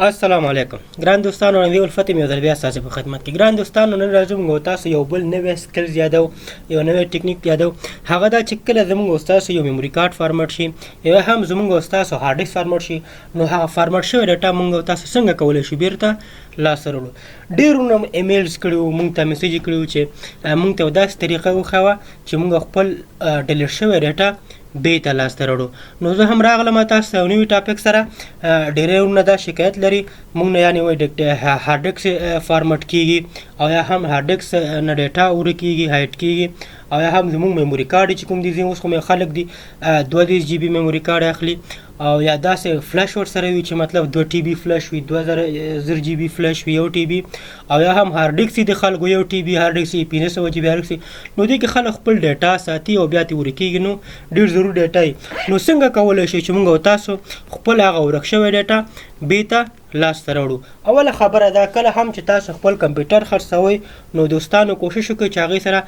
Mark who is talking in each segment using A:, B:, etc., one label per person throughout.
A: السلام علیکم ګران دوستانو، نن الفت یو ځل بیا ستاسو په خدمت کې. ګران دوستانو، نن راځو موږ تاسو یو بل نوی skills یادو، یو نوی ټکنیک یادو. هغه دا چې کله زموږ تاسو یو memory card format شي یا هم زموږ تاسو hard disk format شي، نو هغه فارمټ شوی ډیټا موږ تاسو څنګه کولی شو بیرته لاسته راوړو. ډېرو نه emails کړي وو، موږ ته message کړي وو چې موږ ته داسې طریقه وښوه چې موږ خپل delete شوی ډیټا بیرته لاسته راوړو. نو زه هم راغلم تاسو ته یو نوي topic سره. ډېری وروڼه دا شکایت لري موږ نه، یعنې وایي hard disk format کیږي او یا هم hard disk نه ډیټا ورکیږي، hide کیږي، او یا هم زموږ memory card چې کوم دي، ځینې اوس خو مې خلک دي 32 GB memory card اخلي او یا داسې فلش ورسره وي چې مطلب 2 TB flash وي، 2000 GB flash وي، 1 TB، او یا هم hard disk د خلکو 1 TB hard disk، 500 GB hard disk. نو دې کې خلک خپل ډیټا ساتي او بیا ترې ورکیږي، نو ډېر ضرور ډیټا وي. نو څنګه کولی شي چې موږ او تاسو خپل هغه ورک شوی ډیټا بیرته لاسته راوړو؟ اوله خبره دا، کله هم چې تاسو خپل کمپیوټر خرڅوئ، نو دوستانو کوشش وکړئ چې هغې سره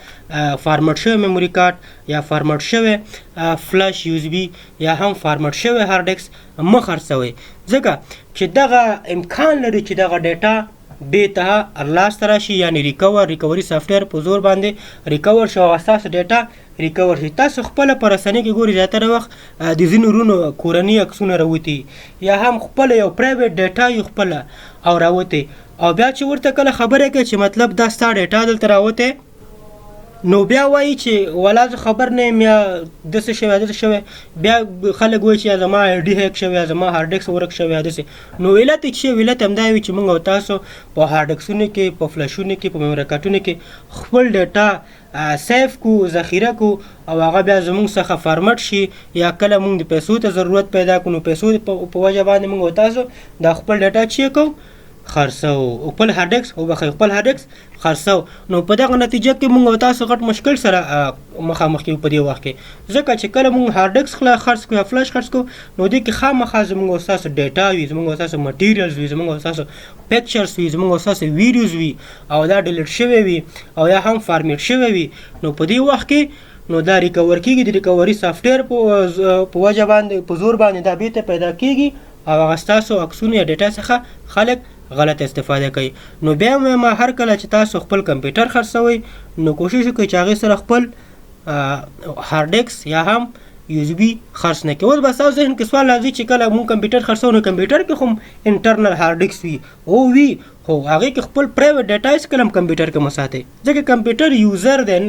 A: فارمټ شوی memory card یا فارمټ شوی flash USB یا هم فارمټ شوی hard disk مه خرڅوئ، ځکه چې دغه امکان لري چې دغه ډیټا بیرته لاسته راشي، یعنی recovery software په زور باندې recover شي او ستاسو ډیټا recover شي. تاسو خپله په رسنۍ کې ګورئ، زیاتره وخت د ځینو وروڼو کورني عکسونه راوتي یا هم خپله یو private data یو خپله او راوتي، او بیا چې ورته کله خبره کوي چې مطلب دا ستا ډیټا دلته راوتی، نو بیا وایي چې ولا زه خبر نه یم یا داسې شوی داسې شوی. بیا خلک وایي چې یا زما ID hack شوی یا زما hard disk ورک شوی یا داسې. نو علت یې چې علت همدا وي چې موږ او تاسو په hard ډیسکونو کې، په فلشونو کې، په memory کارتونو کې خپل ډیټا save کو، ذخیره کو، او هغه بیا زموږ څخه فارمټ شي یا کله موږ د پیسو ته ضرورت پیدا کړو، نو پیسو په وجه باندې موږ او تاسو دا خپل ډیټا چې کو خرڅو، خپل hard disk وبخښئ، خپل hard disk خرڅو. نو په دغه نتیجه کې موږ او تاسو غټ مشکل سره مخامخ کیږو په دې وخت کې، ځکه چې کله موږ hard disk خرڅ کړو یا فلش خرڅ کړو، نو دې کې خامخا زموږ او تاسو ډیټا وي، زموږ او تاسو materials وي، زموږ او تاسو pictures وي، زموږ او تاسو videos وي، او دا delete شوی وي او یا هم فارمیټ شوی وي. نو په دې وخت کې نو دا recover کیږي، د recovery software په وجه باندې، په زور باندې دا بیرته پیدا کیږي او هغه ستاسو عکسونو یا ډیټا څخه خلک غلط استفاده کوي. نو بیا وایم، هر کله چې تاسو خپل کمپیوټر خرڅوئ، نو کوشش وکړئ چې هغې سره خپل hard disk یا هم USB خرڅ نه کړئ. اوس به ستاسو ذهن کې سوال راځي چې کله موږ کمپیوټر خرڅوو، نو کمپیوټر کې خو internal hard disk وي. او وي، خو هغې کې خپل private data هېڅکله هم کمپیوټر کې مه ساتئ، ځکه کمپیوټر user دی،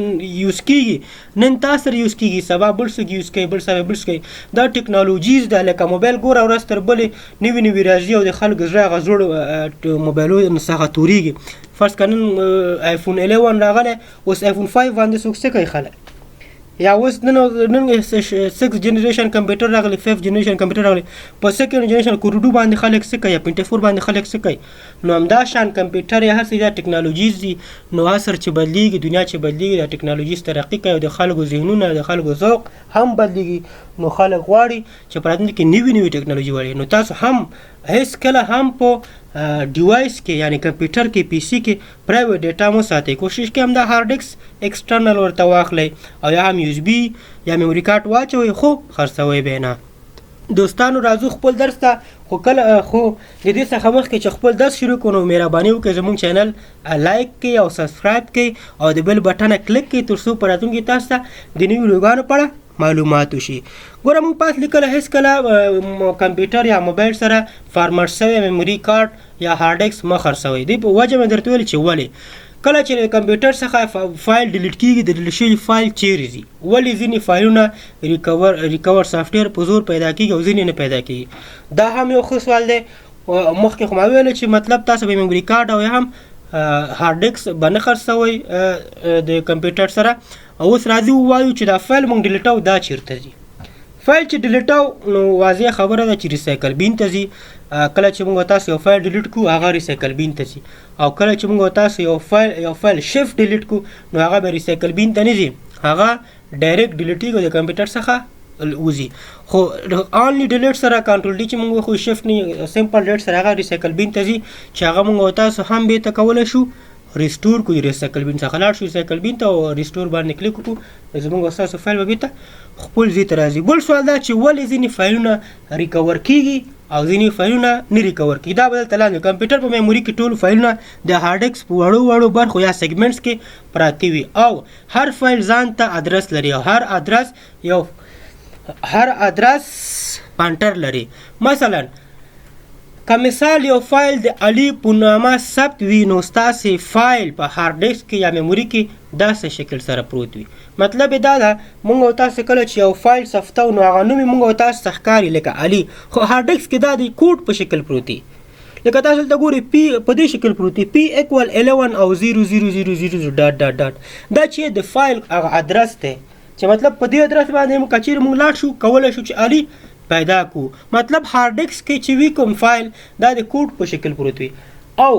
A: use کیږي. نن تا سره use کیږي، سبا بل څوک use کوي، بل سبا بل څوک کوي. دا technologies ده، لکه موبایل ګوره، ورځ تر بلې نوي نوي راځي او د خلکو زړه هغه زوړ موبایلو څخه توریږي. فرض که نن آیفون 11 راغلی، اوس آیفون 5 باندې څوک څه کوي خلک؟ یا اوس نن 6 generation کمپیوټر راغلی، 5 generation کمپیوټر راغلی، په second generation Core 2 باندې خلک څه کوي؟ یا 24 باندې خلک څه کوي؟ نو همدا شان کمپیوټر یا هر څه دا technologies دي. نو عصر چې بدلیږي، دنیا چې بدلیږي، دا technologies ترقي کوي او د خلکو ذهنونه، د خلکو ذوق هم بدلیږي. نو خلک غواړي چې په راتلونکي کې نوي نوي ټکنالوژي وړي. نو تاسو هم هېڅ کله هم په device کې، یعنی کمپیوټر کې، PC کې private data مو ساتئ. کوشش کوئ همدا hard disk external ورته واخلئ او یا هم USB یا memory card واچوئ، خو خرڅوئ به نه. دوستانو، راځو خپل درس ته. خو کله خو د دې څخه مخکې چې خپل درس شروع کړو، نو مهرباني وکړئ زموږ channel like کړئ او subscribe کړئ او د bell button click کړئ، تر څو په راتلونکي تاسو ته د نویو ویډیوګانو په اړه معلومات وشي. ګوره، موږ پاس لیکله، هېڅکله کمپیوټر یا موبایل سره فارمټ شوی memory card یا hard disk مه خرڅوئ. دې په وجه مې درته ویل چې ولې کله چې له کمپیوټر څخه فایل delete کیږي، د delete شوي فایل چیرې ځي؟ ولې ځینې فایلونه recover software په زور پیدا کیږي او ځینې نه پیدا کیږي؟ دا هم یو ښه سوال دی. مخکې خو ما ویل چې مطلب تاسو به memory card او یا هم hard disk به نه خرڅوئ د کمپیوټر سره. او اوس راځي ووایو چې دا فایل موږ delete او دا چیرته ځي؟ فایل چې delete او، نو واضح خبره ده چې recycle bin ته ځي. کله چې موږ تاسو یو فایل delete کړو، هغه recycle bin ته ځي، او کله چې موږ تاسو یو فایل shift delete کړو، نو هغه به recycle bin ته نه ځي، هغه direct delete کیږي، د کمپیوټر څخه وځي. خو only delete سره، control D چې موږ خو shift نه، simple delete سره هغه recycle bin ته ځي، چې هغه موږ تاسو هم بیرته کولی شو restore کو. recycle bin څخه لاړ شو recycle bin ته او restore باندې کلیک وکړو، زموږ ستاسو فایل به بیرته خپل ځای ته راځي. بل سوال دا چې ولې ځینې فایلونه recover کیږي او ځینې فایلونه نه recover کیږي. دا به دلته لاندې کمپیوټر په memory کې ټول فایلونه د hard disk په وړو وړو برخو یا segments کې پراته وي او هر فایل ځان ته ادرس لري او هر ادرس یو هر ادرس pointer لري. مثلا که مثال یو فایل د علي په نامه ثبت وي نو ستاسې فایل په hard disk کې یا memory کې داسې شکل سره پروت وي. مطلب یې دا ده مونږ او تاسو کله چې یو فایل ثبتوو نو هغه نوم یې مونږ او تاسو ته ښکاري لکه علي، خو hard disk کې دا د کوډ په شکل پروت وي. لکه تاسو دلته ګورئ P په دې شکل پروت دی، P equal 11 او 0 0 0 0 0 dot dot dot. دا چې د فایل هغه ادرس دی چې مطلب په دې ادرس باندې که چیرې مونږ لاړ شو کولی شو چې علي پیدا کو. مطلب hard disk کې چې وي کوم فایل دا د کوډ په شکل پروت وي او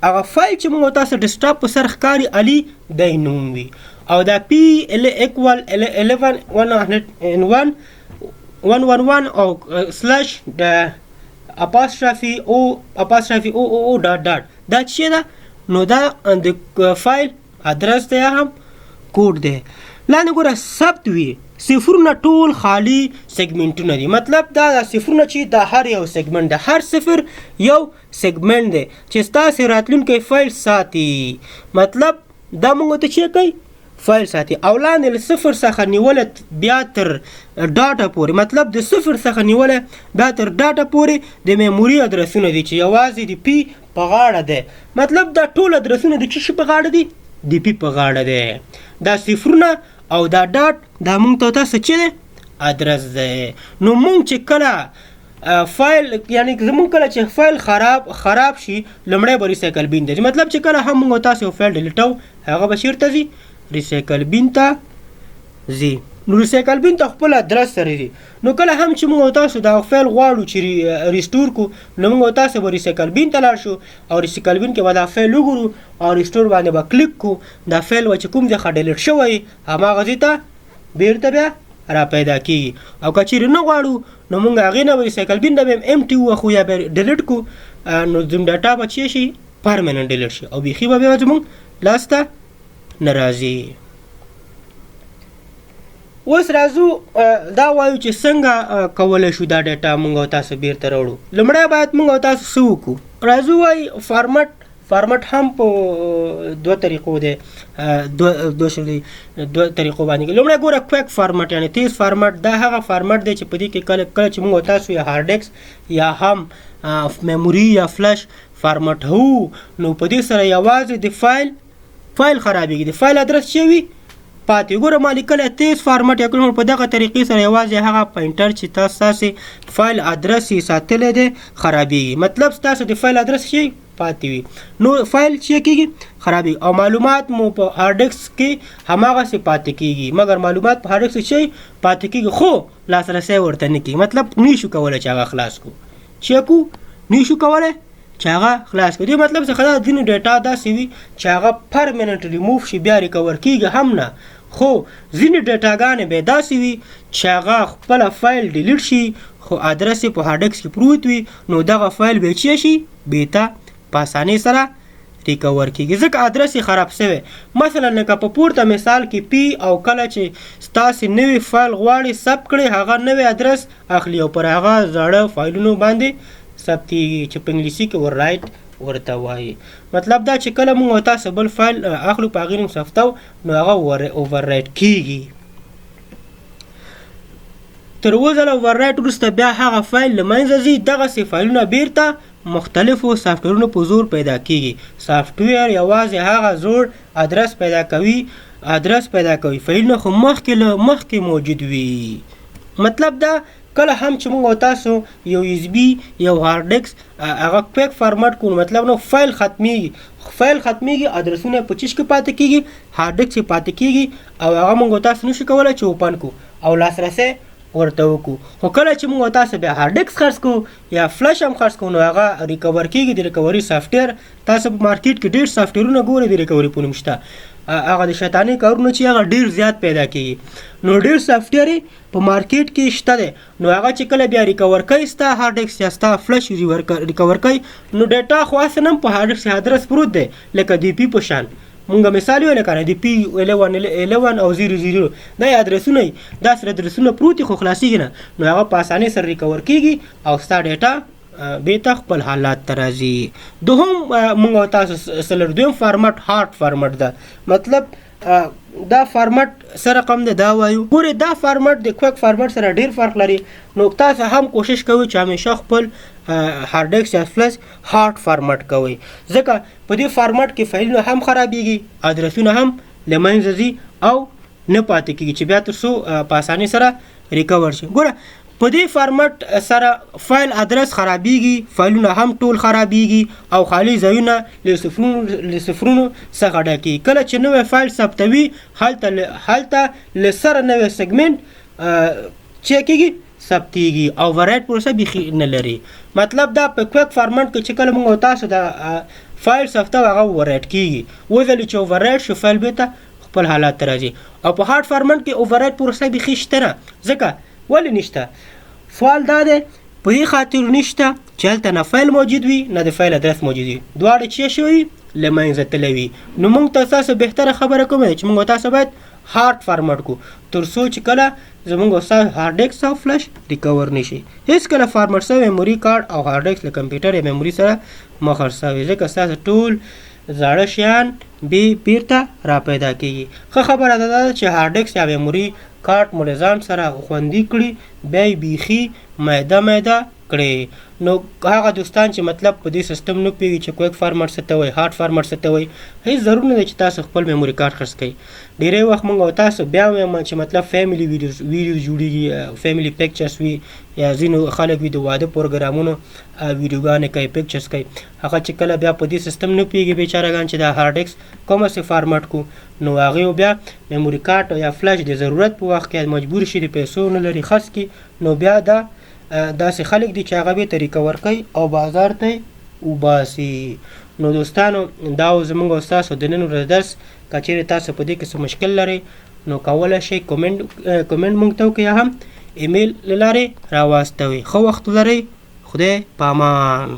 A: هغه فایل چې موږ تاسو desktop په سر ښکاري علي دی نوم وي او دا P L equal 11 101 111 او slash د apostrophe O apostrophe O O O dot dot دا چې ده نو دا د فایل ادرس دی هم کوډ دی. لاندې ګوره ثبت وي صفرونه ټول خالی segment ونه دي. مطلب دا صفرونه چې دا هر یو segment دی، هر صفر یو segment دی چې ستاسې راتلونکی فایل ساتي. مطلب دا موږ ته چې کوي فایل ساتي. او لاندې له صفر څخه نیولې بیا تر dot ه پورې، مطلب د صفر څخه نیولې بیا تر dot ه پورې د memory ادرسونه دي چې یوازې د P په غاړه دی. مطلب دا ټول ادرسونه د څه شي په غاړه دي؟ د P په غاړه دی. دا صفرونه او دا dot دا موږ ته تاسو چې دی ادرس دی. نو موږ چې کله فایل یعنی زموږ کله چې فایل خراب شي لومړی به recycle bin ته ځي. مطلب چې کله هم موږ تاسو یو فایل delete وو هغه به چېرته ځي؟ recycle bin ته ځي. نو recycle bin ته خپل ادرس سره ځي. نو کله هم چې موږ تاسو دا فایل غواړو چې restore کو نو موږ تاسو به recycle bin ته لاړ شو او recycle bin کې به دا فایل وګورو او restore باندې به کلیک کو. دا فایل به چې کوم ځای څخه delete شوی هماغه ځای ته بیرته بیا را پیدا کیږي. او که چیرې نه غواړو نو موږ هغې نه به recycle bin نه به هم empty ووهو یا به delete کو، نو زموږ data به چې شي permanent delete شي او بیخي به بیا زموږ لاس ته نه راځي. اوس راځو دا وایو چې څنګه کولی شو دا data موږ او تاسو بیرته راوړو. لومړی باید موږ او تاسو څه وکړو؟ راځو وایي format. format هم په دوه طریقو دی، دوه طریقو باندې. لومړی ګوره quick format یعنی تیز format. دا هغه format دی چې په دې کې کله کله چې موږ تاسو یا hard disk یا هم memory یا flash format هو نو په دې سره یوازې د فایل خرابېږي، د فایل ادرس چې وي پاتې. ګوره ما لیکلی تیز format یا کوم په دغه طریقې سره یوازې هغه pointer چې تاسو فایل ادرس یې ساتلی دی خرابېږي. مطلب ستاسو د فایل ادرس شي پاتې وي نو فایل چې کېږي خرابېږي او معلومات مو په hard disk کې هماغسې پاتې کېږي، مګر معلومات په hard disk کې چې پاتې کېږي خو لاسرسی ورته نه کېږي. مطلب نه شو کولی چې هغه خلاص کړو، چې کو نه شو کولی چې هغه خلاص کړو. دې مطلب څخه دا ځینې data داسې وي چې هغه پرمننټ ریموو شي بیا recover کېږي هم نه، خو ځینې data ګانې بیا داسې وي چې هغه خپله فایل delete شي خو ادرس یې په hard disk کې پروت وي نو دغه فایل بیا چې شي بیرته په اسانۍ سره recover کېږي ځکه ادرس یې خراب شوی. مثلا لکه په پورته مثال کې P او کله چې ستاسې نوی فایل غواړي ثبت کړئ هغه نوی ادرس اخلي او پر هغه زاړه فایلونو باندې ثبتېږي چې په انګلیسي کې overwrite ورته وایي. مطلب دا چې کله موږ او تاسو بل فایل اخلو په هغې نوم ثبتوو نو هغه overwrite کېږي. تر اووه ځله overwrite وروسته بیا هغه فایل له منځه ځي. دغسې فایلونه بیرته مختلفو software ونو په زور پیدا کیږي. software یوازې هغه زوړ ادرس پیدا کوي، فایلونه خو مخکې له مخکې موجود وي. مطلب دا کله هم چې موږ او تاسو یو USB یو hard disk هغه quick format کوو مطلب نو فایل ختمیږي، فایل ختمیږي ادرسونه په چیش کې پاتې کیږي؟ hard disk کې پاتې کیږي او هغه موږ او تاسو نشو کولی چې open کړو او لاسرسی ورته وکړو. خو کله چې موږ او تاسو بیا hard disk خرڅ کړو یا فلش هم خرڅ کړو نو هغه recover کیږي. د recovery software تاسو په market کې ډېر software ونه ګورئ د recovery په نوم شته، هغه د شیطاني کارونو چې هغه ډېر زیات پیدا کیږي نو ډېر software یې په market کې شته دی. نو هغه چې کله بیا recover کوي ستا hard disk یا ستا فلش recover کوي نو data خو هسې نه هم په hard disk کې ادرس پروت دی لکه د P په شان. مونږ مثال ویل کنه د پی 11 11 او 0 0 دا ادرسونه دا سره ادرسونه پروت خو خلاصیږي نه، نو هغه په اسانۍ سره ریکور کیږي او ستا ډیټا بیرته خپل حالات ته راځي. دوهم مونږ او تاسو څلور دویم فارمټ هارډ فارمټ ده. مطلب دا فارمټ څه رقم دی دا وایو. ګورئ دا فارمټ د کویک فارمټ سره ډیر فرق لري، نو تاسو هم کوشش کوئ چې همیشه خپل هارډ ډیسک یا فلش هارډ فارمټ کوئ، ځکه په دې فارمټ کې فایلونه هم خرابیږي، ادرسونه هم له منځه ځي او نه پاتې کیږي چې بیا تر څو په اسانۍ سره ریکور شي. ګوره په دې فارمټ سره فایل ادرس خرابیږي، فایلونه هم ټول خرابیږي او خالي ځایونه له صفرونو څخه ډکیږي. کله چې نوی فایل ثبتوي هلته له سره نوی سګمنټ چې کیږي ثبتیږي او ورایټ پروسه بیخي نه لري. مطلب دا په کویک فارمټ کې چې کله موږ او تاسو دا فایل ثبتوو هغه ورایټ کیږي، وځلې چې اووررایټ شو فایل بیرته خپل حالات ته راځي. او په هارډ فارمټ کې اووررایټ پروسه بیخي شته نه، ځکه ولې نشته؟ سوال دا دی په دې خاطر نشته چې هلته نه فایل موجود وي نه د فایل ادرس موجود وي، دواړه چې شوي له منځه تللی وي. نو موږ ته تاسو بهتره خبره کومه ده چې موږ تاسو باید هارډ فارمټ کو تر څو چې کله زموږ استاد هارډ ډیسک او فلش ریکور نشي. هیڅ کله فارمټ شوی میموري کارت او هارډ ډیسک له کمپیوټر یا میموري سره مه خرڅوئ، ځکه ستاسو ټول زاړه شیان بې بیرته را پیدا کیږي. ښه خبره دا ده چې هارډ ډیسک یا میموري کارت مو له ځان سره خوندي کړي، بیا یې بیخي میده میده کړئ. نو هغه دوستان چې مطلب په دې سیستم نه پوهېږي چې کویک فارمټ څه ته وایي، هارډ فارمټ څه ته وایي، هیڅ ضرور نه دی چې تاسو خپل میموري کارت خرڅ کړئ. ډیری وخت موږ او تاسو بیا وایم چې مطلب فیملی ویډیوز جوړیږي، فیملی پکچرز وي، یا ځینو خلک وي د واده پروګرامونو ویډیوګانې کوي، پکچرز کوي، هغه چې کله بیا په دې سیستم نه پوهېږي بیچارهګان چې دا هارډ ډیسک کومه سي فارمټ کو، نو هغې بیا میموري کارت یا فلش د ضرورت په وخت کې مجبور شي د پیسو نه لري خرڅ کړي، نو بیا دا داسې خلک دي چې هغه بیا طریقه ورکوي او بازار ته یې وباسي. نو دوستانو دا و زموږ او ستاسو د نن ورځې درس. که چیرې تاسو په دې کې څه مشکل لرئ نو کولی شئ کومنټ موږ ته وکړئ یا هم ایمیل له لارې راواستوئ. ښه وخت ولرئ، خدای پامان.